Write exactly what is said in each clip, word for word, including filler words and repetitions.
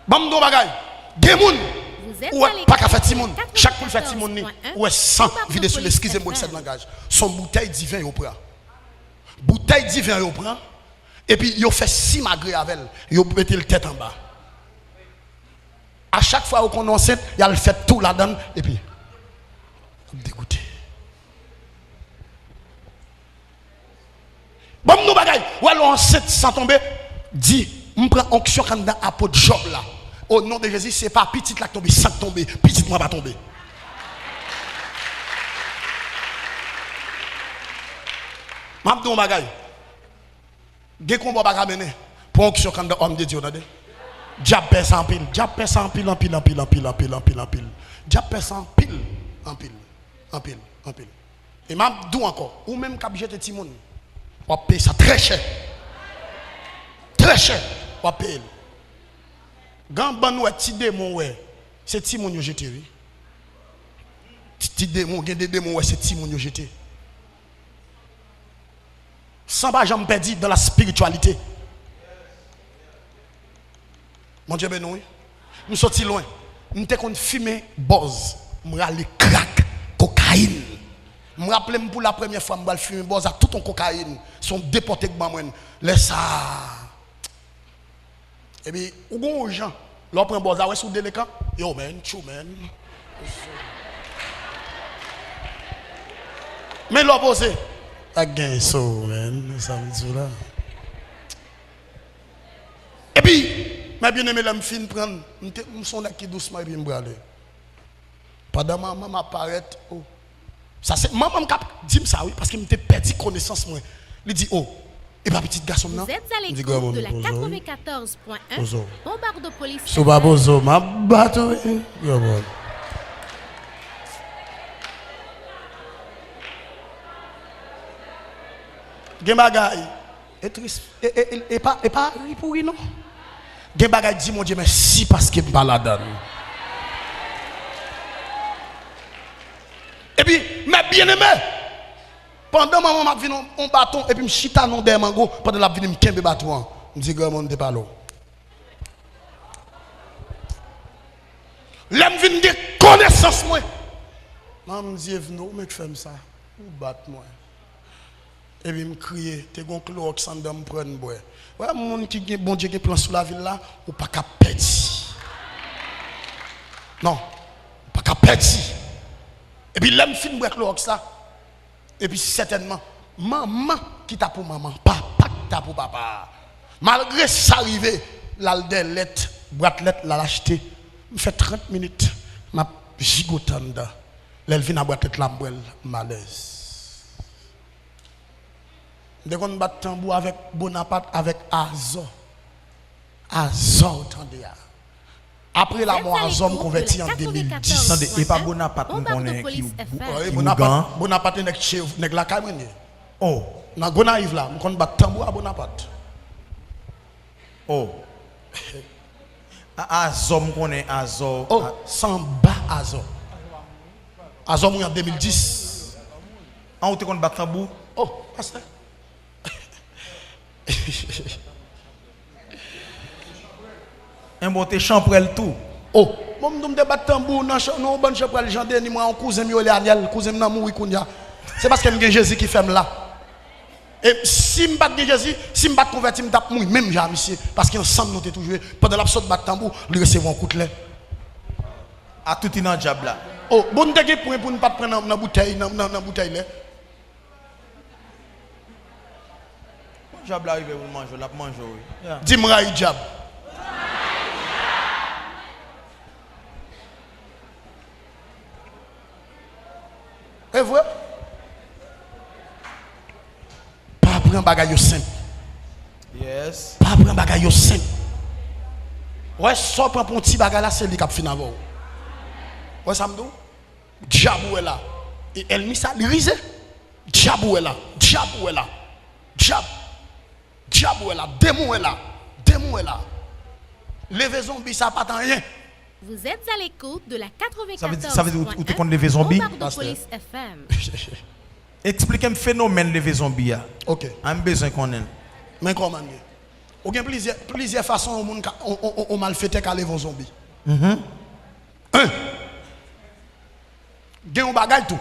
Ban m di w yon bagay. Gen moun, ou wè, pa ka fè timoun. Chak moun fè timoun li, ou wè san vide sou li, eskize m pou eksè de langaj. Se yon boutèy diven yo pran. Boutèy diven yo pran, epi yo fè simagre avè l, yo mete l tèt anba. A chak fwa yo konn ansent, y al fè tou ladan l, epi ap degoute. Ban m nou bagay, w al ansent san tonbe, di, m pran onksyon k anndan apot Jòb la. O non de Jezi, se pa pitit la k tonbe, san k tonbe, pitit mwen pa tonbe. M ap di w yon bagay. Gen konba w pa ka mennen. Pran onksyon k anndan òm de Dye yo, tande. Dyab pè sa anpil. Dyab pè sa anpil, anpil, anpil, anpil, anpil, anpil, anpil. Dyab pè sa anpil, anpil, anpil, anpil. E m ap di w ankò, ou menm k ap jete timoun, w ap peye sa trè chè. Trè chè, w ap peye l. Gen bann ou wè ti demon ou wè, se timoun yo jete, wi. Ti, ti demon, gen de demon ou wè, se timoun yo jete. San pa janm pèdi dans la spiritualité. Bondye beni w, wi. M soti lwen. M te konn fimen bòz. M rale krak, kokayin. M raple m pou lapremyè fwa m pral fimen bòz a tout yon kokayin. Se yon depòte k ban mwen l. Lè sa a, epi, ou gon yon jan. Lè w pran bòz la, wè si w delekan. Yo, man, tchou, man. Men lè w poze. Pa gen so, man. Sa m di w la. Epi, men byeneme, lè m fin pran l, m te, m se yon nèg ki dousman, epi m prale. Pandan manman m ap parèt, o. Sa se manman m k ap di m sa, wi, paske m te pèdi konesans mwen. Li di, o, e pa pitit gason m nan? M di, granmoun, poze w, wi. Poze w. Si w pa poze w, m ap bat ou, wi, granmoun. Gen bagay. E tris. E, e, e, e pa, e pa ri pou ri, non. Gen bagay, di Bondye mèsi paske m pa ladan l. Epi, men byeneme, pandan manman m ap vin on, on baton, epi m chita nan dèyè mango, pandan l ap vini, m kenbe baton an. M di, granmoun, te pale w. Lè m vin gen konesans mwen, manman m di, Evno, ou menm k fè m sa. Ou bat mwen. Epi m kriye, te gon klowòks anndan, m pran m bwè. Wè, moun ki gen, Bondye gen plan sou lavi l la, ou pa ka pèdi. Non, ou pa ka pèdi. Epi lè m fin bwè klowòks la, epi sètènman, manman ki ta pou manman, papa ki ta pou papa a. Malgre sa rive, l al dèyè lèt, bwat lèt, l al achte. M fè trant minit, m ap jigote anndan. Lè l vin a bwat lèt la, m bwè l, m alèz. M te konn bat tanbou avèk Bonapat, avèk Azò. Azò, w tande a. Apre lamò Azò, m konvèti an de mil dis. Tande, e pa Bonapat m konnen ki ou, ki ou Bonapat, ougan. Bonapat e nèg che, nèg lakay mwen ye. Oh. Nan Gonayiv la, m konn bat tanbou a Bonapat. Oh. A, Azò, m konnen Azò. Oh, a- sanba Azò. Azò mouri an de mil dis. An, ou te konn bat tanbou? Oh, pastè. Enben, w te chanpwèl tou. Oh, bon, m di w m te bat tanbou nan chan-, nan yon bann chanpwèl Jan Deni, mwen, yon kouzen m yo rele Anyèl, kouzen m nan mouri kounye a. Se paske m gen Jezi ki fè m la. E si m pa t gen Jezi, si m pa t konvèti, m t ap mouri menm jan a misye. Paske ansanm nou te toujou ye. Pandan l ap sot bat tanbou, li resevwa yon kout lè. A touti nan dyab la. Oh, bon, n te gen pwen pou n pa t pran nan, nan boutèy, nan, nan, nan boutèy lè. Bon, dyab la rive pou l manje w, l ap manje w, wi. Di, m rayi dyab. E vre? Pa pran bagay yo senp. Yes. Pa pran bagay yo senp. Wè, sa w pran pou yon ti bagay la, se li k ap fin avè w. Wè sa m di w? Dyab ou wè la. E ènmi sa, li rize. Dyab ou wè la. Dyab ou wè la. Dyab. Dyab ou wè la. Demon wè la. Demon wè la. Leve zonbi sa pa t anyen. Vous êtes à l'écoute de la Sa vle di, sa vle di ou, ou te konn leve zonbi? Bombardopolis F M. Eksplike m fenomèn leve zonbi a. Ok. A, m bezwen konnen l. Men kòman l ye. Ou gen plizyè, plizyè fason yon moun ka, on, on, on, on malfetè ka leve yon zonbi. En, gen yon bagay tou.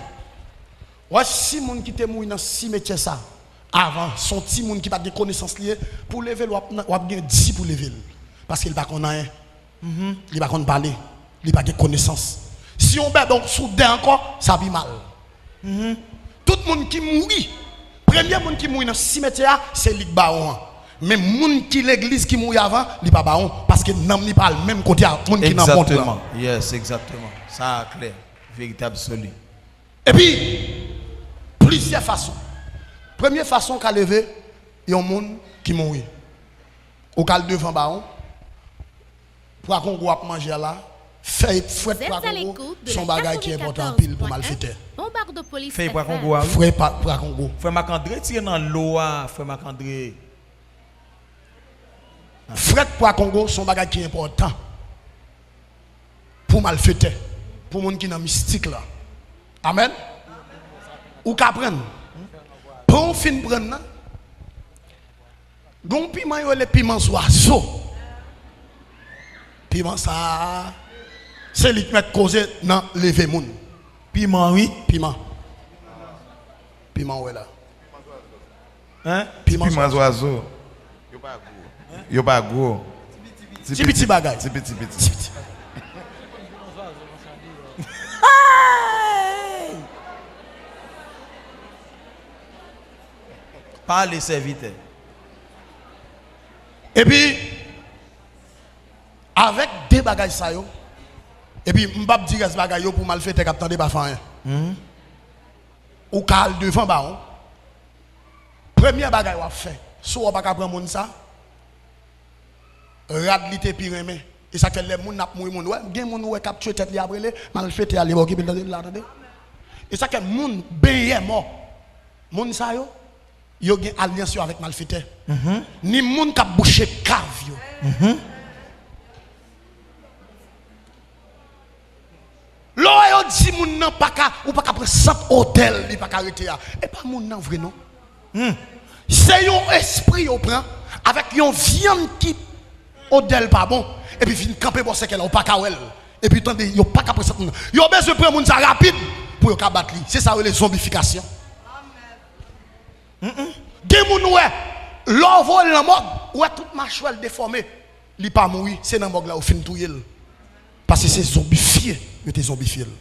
Wè, si moun ki te mouri nan simetyè sa avan, se yon timoun ki pa t gen konesans li ye, pou leve l, w ap, w ap gen di pou leve l. Paske li pa konn anyen. Li pa konn pale. Li pa gen konesans. Si yon bèbè w sou dèy ankò, sa pi mal. Tout moun ki mouri, premye moun ki mouri nan simetyè a, se lig bawon an. Men moun ki legliz ki mouri avan, li pa bawon, paske nanm li pa al menm kote ak moun ki nan mond lan. Egzakteman. Yes, egzakteman. Sa a klè. Verite absoli. Epi, plizyè fason. Premye fason w ka leve yon moun ki mouri. Ou ka al devan bawon, pwa kongo w ap manje a la, fèy frèt pwa kongo se yon bagay ki enpòtan anpil pou malfetè. Fèy pwa kongo a, wi. Frèy pa, pwa kongo. Frè Marc André tire nan lo a, frè Marc André. Frèt pwa kongo se yon bagay ki enpòtan pou malfetè, pou moun ki nan mistik la. Amèn. Ou ka pran. Pran w fin pran nan. Gen yon piman yo rele piman zwazo. Piman sa a, se li k mèt koze nan leve moun. Piman, wi. Piman. Piman, w wè la. Hein? Piman zwazo. Yo pa gwo. Yo pa gwo. Ti piti bagay. Ti piti piti. Ti piti. Pale, sèvitè. Epi, avèk de bagay sa yo, epi m p ap di rès bagay yo pou malfetè k ap tande pa fè anyen. Ou ka al devan bawon. Premye bagay w ap fè, si w pa ka pran moun sa, rad li te pi renmen. E sa k fè lè moun ap mouri, moun wè, gen moun ou wè k ap tchwe tèt li ap rele, malfetè ale bò ki pi l tande l la, tande. E sa k fè moun benyen mò. Moun sa yo, yo gen alyans yo avèk malfetè. Ni moun k ap bouche kav yo. Lè w wè yo di moun nan pa ka, ou pa ka pran sant odè l, li pa ka rete a. E pa moun nan vre non. Se yon espri yo pran avèk yon vyann ki odè l pa bon, epi vin kanpe bò sèkèy la, ou pa ka wè l. Epi tande, yo pa ka pran sant moun nan. Yo bezwen pran moun sa rapid pou yo ka bat li. Se sa yo rele zonbifikasyon. Gen moun ou wè, lè w voye l nan mòg, ou wè tout machwè l defòme. Li pa mouri, se nan mòg la yo fin touye l. Paske se zonbifye, yo te zonbifye l.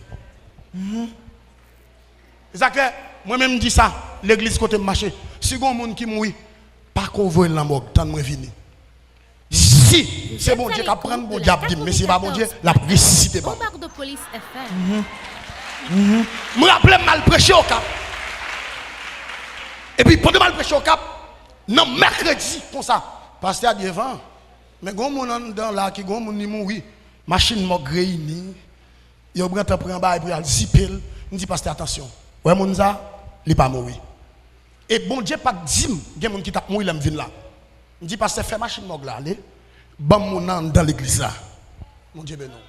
E sa k fè, mwen menm m di sa, legliz kote m mache, si gon moun ki mouri, pa ko voye l nan mòg, tann mwen vini. Si se Bondye k ap pran l, Bondye ap di m, men si se pa Bondye, l ap resisite ban m. M raple m al preche Okap. Epi pandan m al preche Okap, nan mèkredi konsa, pastè a di, Evan, men gon moun anndan la ki gon moun li mouri, machin mòg reyini, yo pran tan pran bagay pou y al zipe l. M di pastè, atansyon, wè moun sa, li pa mouri. E Bondye pa t di m gen moun ki t ap mouri lè m vin la. M di pastè, fè machin mòg la ale, ban m moun nan anndan legliz la. Bondye beni w.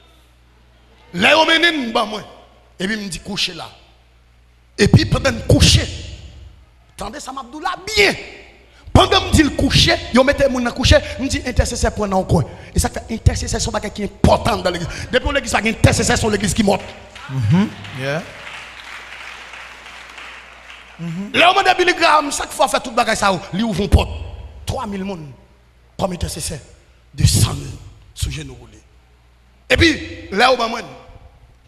Lè yo mennen l ban mwen, epi m di kouche la. Epi pandan n kouche, tande sa m ap di w la byen. Pandan m di l kouche, yo mete moun nan kouche, m di entèsesè pran nan yon kwen. E sa k fè entèsesè se yon bagay ki enpòtan anndan legliz. Depi yon legliz pa gen entèsesè, se yon legliz ki mò. Lè yo mande Billy Graham, sa k fè w fè tout bagay sa yo, li ouvri yon pòt. Twa mil moun kòm entèsesè desann sou jenou woule. Epi, lè yo ban mwen,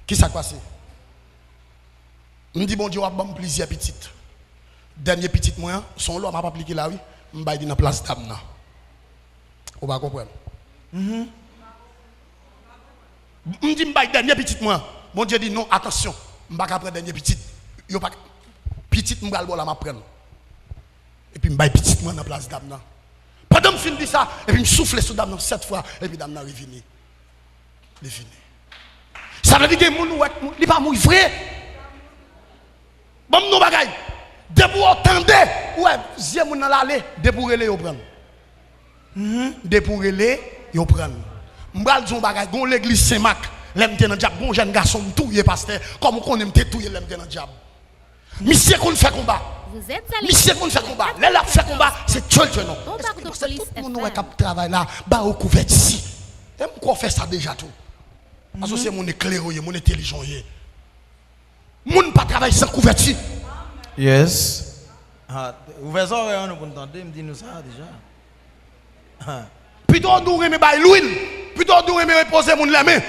ki sa k pase? M di Bondye, w ap ban m plizyè pitit. Dènye pitit mwen an, se yon lwa m ap aplike la, wi. M bay li nan plas dam nan. Ou pa konprann? M di m bay dènye pitit mwen an. Bondye di, non, atansyon. M pa ka pran dènye pitit. Yo pa ka. Pitit m pral ba w la, m ap pran l. Epi m bay pitit mwen nan plas dam nan. Pandan m fin di sa, epi m soufle sou dam nan sèt fwa, epi dam nan revini. Li vini. Sa vle di gen moun ou wè, li pa mouri vre. Ban m non bagay. Depi w tande, ou wè zye moun nan l ale, depi w rele, yo pran l. Depi w rele, yo pran l. M pral di yon bagay, gon legliz Sen Mak, lè m te nan dyab, gon jèn gason m touye pastè, kòm ou konnen m te touye l lè m te nan dyab. Misye konn fè konba. Misye konn fè konba. Lè l ap fè konba, se tjol tjol non. Paske tout moun ou wè k ap travay la, ba yo kouvèti. E m kwè w fè sa deja tou. Paske se moun eklere w ye, moun entèlijan w ye. Moun pa travay san kouvèti. Yes. Ah, ouvè zòrèy an nou pou n tande, m di nou sa deja. Ah. Pito nou renmen bay lwil, pito nou renmen repoze moun lè men,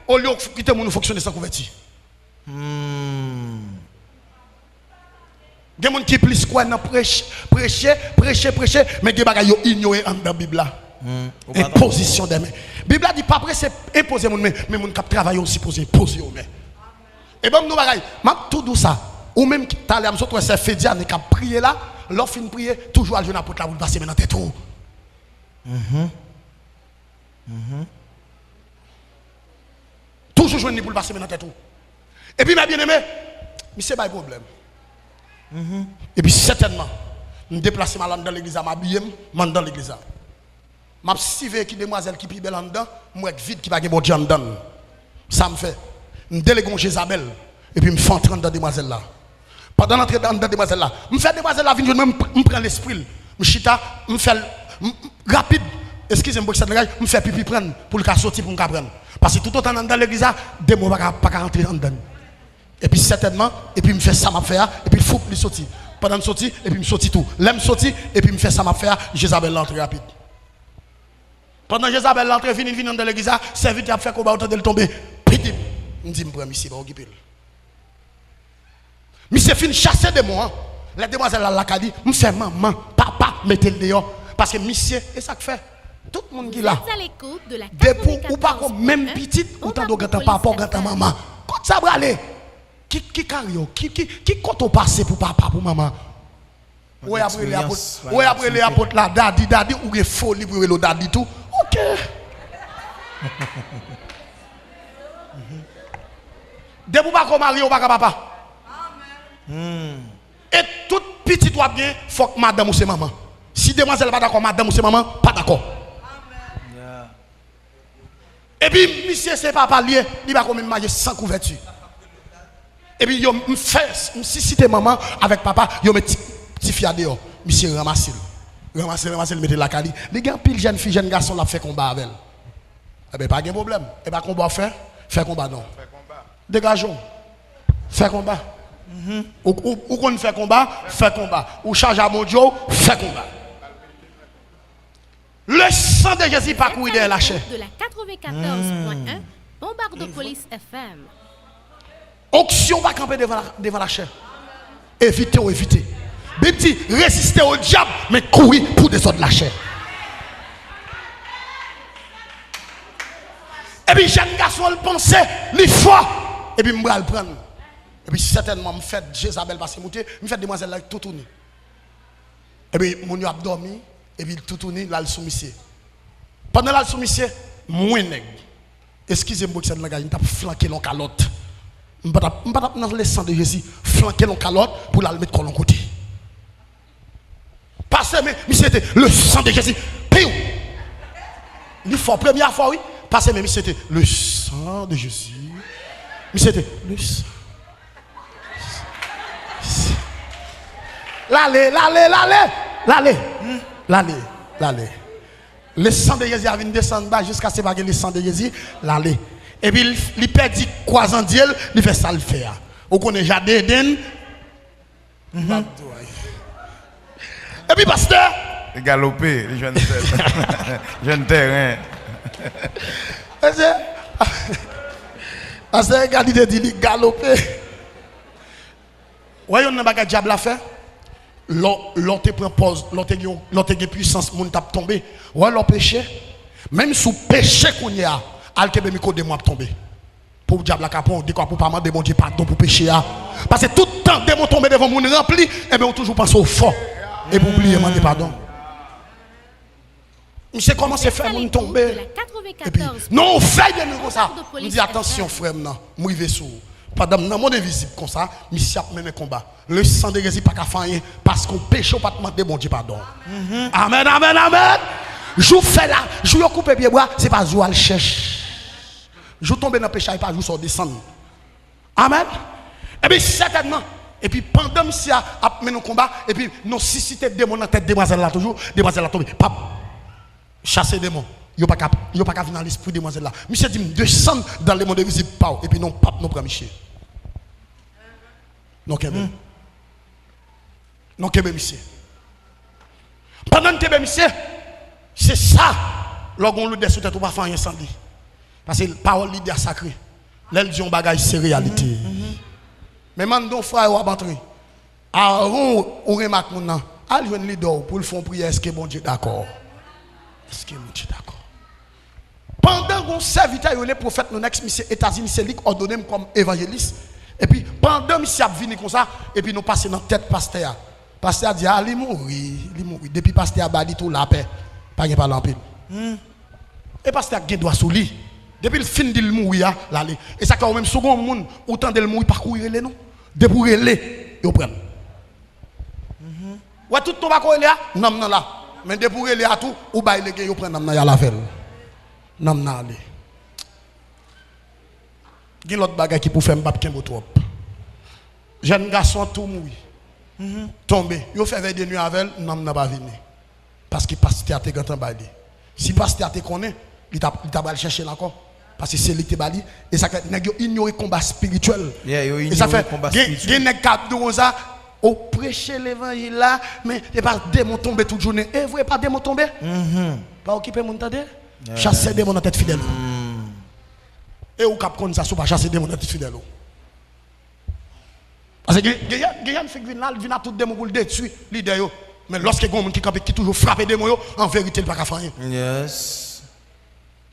olye w kite moun ou fonksyone san kouvèti. Hmm. Gen moun ki plis kwè nan preche, preche, preche, preche, men gen bagay yo inyore anndan Bib la. Hmm. Ou pa enpozisyon de men. Bib la di pa prese enpoze moun men, men moun k ap travay yo sipoze enpoze yo men. E ban m di w bagay, m ap tou di w sa. Ou menm ki, talè a m sot wè sè Fediane k ap priye la, lè w fin priye, toujou al jwenn apot la pou l pase men nan tèt ou. Mhm. Mhm. Toujou jwenn li pou l pase men nan tèt ou. Epi, mè byeneme, misye bay pwoblèm. Mhm. Epi, sètènman, m deplase m al anndan legliz la, m abiye m, m anndan legliz la. M ap siveye ki demwazèl ki pi bèl anndan, m wè k vid, ki pa gen Bondye anndan l. Sa m fè? M delege yon Jezabèl, epi m fè antre anndan demwazèl la. Pandan l antre anndan demwazèl la, m fè demwazèl la vin jwenn mwen, m, m pran lespri l. M chita, m fè l, m, m, rapid. Eskize m pou eksè de langaj, m fè pipi pran l pou l ka soti, pou m ka pran l. Paske toutotan l anndan legliz la, demon pa ka, pa ka antre anndan l. Epi sètènman, epi m fè sa m ap fè a, epi foup li soti. Pandan l soti, epi m soti tou. Lè m soti, epi m fè sa m ap fè a, Jezabèl la antre rapid. Pandan Jezabèl la antre, vini, vini anndan legliz la, sèvitè ap fè konba, ou tande l tonbe. Pitip! M di, m pran misye, pa okipe l. Misye fin chase demon an. Lè demwazèl la lakay li, m fè manman, papa mete l deyò. Paske misye, e sa k fè? Tout moun ki la, depi w pa ko menm pitit, ou tande w gentan papa, w gentan manman. Kot sa prale? Ki, ki kari w? Ki, ki, ki kote w pase pou papa, pou manman? Ou wè y ap rele apot, ou wè y ap rele apot la dadi, dadi, ou gen foli pou yo rele w dadi tou. Ok. Depi w pa ko marye, ou pa ka papa. Hmm. E tout pitit w ap gen, fòk madanm ou se manman. Si demwazèl pa dakò, madanm ou se manman, pa dakò. Yeah. Epi misye se papa l ye, li pa ko menm mache san kouvèti. Epi yo, m fè, m sisite manman avèk papa, yo met ti, tifi a deyò. Misye ranmase l. Ranmase l, ranmase l, mete l lakay li. Li gen anpil jèn fi, jèn gason, l ap fè konba avè l. Enben, pa gen pwoblèm. E pa konba w fè? Fè konba non. Degaje w. Fè konba. Mhm. Ou, ou, ou konn fè konba? Fè konba. Ou chaje a Bondye w? Fè konba. Le sang de Jésus pa kouri dèyè lachè. De la quatre-vingt-quatorze point un, Bombardopolis F M. Onksyon pa kanpe devan la, devan lachè. Evite w evite. Bib di, reziste o dyab, men kouri pou dezòd lachè. Epi jèn gason an, l panse li fò. Epi m pral pran l. Epi sètènman, m fè Jezabèl pase moute, m fè demwazèl la toutouni. Epi moun yo ap dòmi, epi l toutouni, l al sou misye. Pandan l al sou misye, mwen nèg, eskize m pou eksè de langaj, m t ap flanke l yon kalòt. M pa t ap, m pa t ap nan le sang de Jésus, flanke l yon kalòt pou l al met kò l yon kote. Pase men, misye te, le sang de Jésus, piw! Li fò, premye fò wi, pase men, misye te, le sang de Jésus. Misye te, le sang. L ale, l ale, l ale, l ale, l ale, l ale. Le sang de Jésus a vin desann ba jiskaske pa gen le sang de Jésus, l ale. Epi li, li pèdi kwazandye l, li fè sa l fè a. Ou konnen jaden Eden? Mhm. M ap di w, ay. Epi pastè? Li galope, li jwenn tè-, jwenn tèren. Pastè, pastè Egali te di li galope. Wè yonn nan bagay dyab la fè? Lè w, lè w te pran pòz, lè w te gen, lè w te gen pwisans, moun t ap tonbe. Wè lè w peche, menm si w peche kounye a, al kenbe mikwo, demon ap tonbe. Pou dyab la ka pran w dekwa pou w pa mande Bondye padon pou peche a. Paske tout tan demon tonbe devan moun ranpli, enben ou toujou panse w fò. Epi w bliye mande padon. Misye kòmanse fè moun tonbe. Epi, non, yon fèy de nou konsa. M di, atansyon, frè m nan. M rive sou ou. Pandan m nan mond envizib konsa, misye ap mennen konba. Le sang de Jésus pa ka fè anyen, paske w peche, w pa t mande Bondye padon. Amèn, amèn, amèn. Jou w fè la, jou yo koupe pye bwa, se pa jou w al chèche. Jou w tonbe nan peche a, e pa jou sa w desann. Amèn. Epi sètènman, Epi pandan misye a ap mennen yon konba, epi nou sisite demon nan tèt demwazèl la toujou, demwazèl la tonbe. Pap, chase demon. Yo pa ka, yo pa ka vin nan lespri demwazèl la. Misye di m, desann dan lemonn envizib pa w. Epi non, pap, nou pran misye. Non, kenbe. Non, kenbe misye. Pandan n kenbe misye, se sa, lè w gen yon lide sou tèt ou, pa fè anyen san li. Paske pawòl lide a sakre. Lè l di yon bagay, se reyalite. Men m ap di yon fwa yo ap antre. Avan ou, ou renmen ak moun nan, al jwenn lidè w pou l fè yon priyè, èske Bondye dakò? Èske Bondye dakò? Pandan gon sèvitè yo rele pwofèt nou nèks, misye Etazini, se li k òdone m kòm evanjelis. Epi pandan misye ap vini konsa, epi nou pase nan tèt pastè a. Pastè a di, a, li mouri, li mouri. Depi pastè a ba li tou lapè, pa gen pale anpil. E pastè a gen dwa sou li. Depi l fin di l mouri a, l ale. E sa k fè ou menm, si w gen yon moun, ou tande l mouri, pa kouri rele non. Depi w rele, yo pran l. Wè tout non pa ko rele a, nanm nan la. Men depi w rele a tou, ou bay legen, yo pran nanm nan y al avè l. Nanm nan ale. Gen lòt bagay ki pou fè m p ap kenbe w twòp. Jèn gason an tou mouri. Tonbe. Yo fè vèy de nwi avè l, nanm nan pa vini. Paske pastè a te gentan bay li. Si pastè a te konnen, li ta, li ta pral chèche l ankò. Paske se li ki te ba li. E sa k fè nèg yo inyore konba espirityèl. Yeah, yo inyore konba espirityèl. E sa fè gen, gen nèg k ap di w konsa, ou preche levanjil la, men e pa demon tonbe tout jounen. E vre, e pa demon tonbe. Pa okipe moun, tande. Chase demon nan tèt fidèl ou. E ou k ap konn sa si w pa chase demon nan tèt fidèl ou. Paske gen, gen, gen jèn fi k vin la, l vin ak tout demon pou l detwi lidè yo. Men lòske gen yon moun ki kanpe, ki toujou frape demon yo, an verite, l pa ka fè anyen. Yes.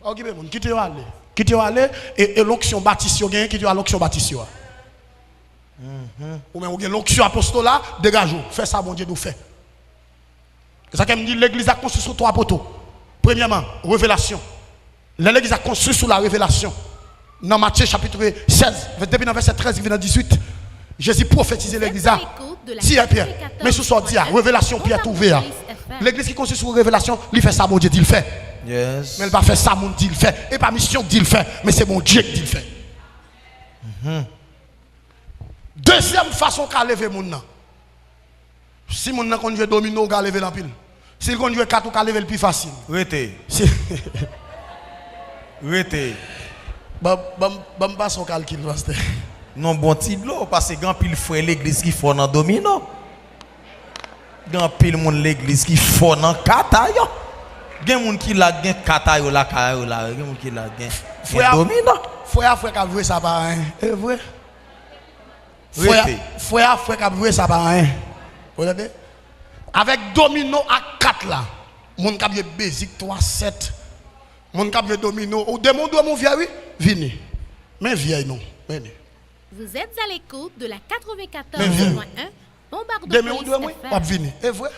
Pa okipe moun, kite yo ale. Kite yo ale, e, e lonksyon batis yo genyen, kite yo al onksyon batis yo a. Ou menm, ou gen lonksyon apostola, degaje w, fè sa Bondye di w fè. E sa k fè m di legliz la konstwi sou twa poto. Premyèman, revelasyon. Lè legliz la konstwi sou la revelasyon, nan Matye chapit sèz, depi nan vèsè trèz rive nan dizuit, Jezi pwofetize legliz la. Di a Pyè, men sou sa w di a, revelasyon Pyè twouve a. Legliz ki konstwi sou revelasyon, li fè sa Bondye di l fè. Yes. Men l pa fè sa moun di l fè. E pa misyon k di l fè, men se Bondye k di l fè. Dezyèm fason w ka leve moun nan. Si moun nan konn jwe domino, ou ka leve l anpil. Si l konn jwe kat, ou ka leve l pi fasil. Rete. Si... Rete. Ban, ban, ban m pase yon kalkil, pastè. Non, bon ti dlo, paske gen anpil frè legliz ki fò nan domino. Gen anpil moun legliz ki fò nan kat a yo. Gen moun ki la gen kat a yo lakay yo la, gen moun ki la gen, gen domino. Frè a, frè k ap jwe sa pa anyen. E vre. Frè a, frè a, frè k ap jwe sa pa anyen. Ou tande? Avèk domino ak kat la, moun k ap jwe bezik twa sèt, moun k ap jwe domino, ou demen ou dwe mon vyè, wi, vini. Men vyè nou, vini. Vous êtes à l'écoute de la quatre-vingt-quatorze point un Bombardon Demen ou dwe mwen, w ap vini. E vre?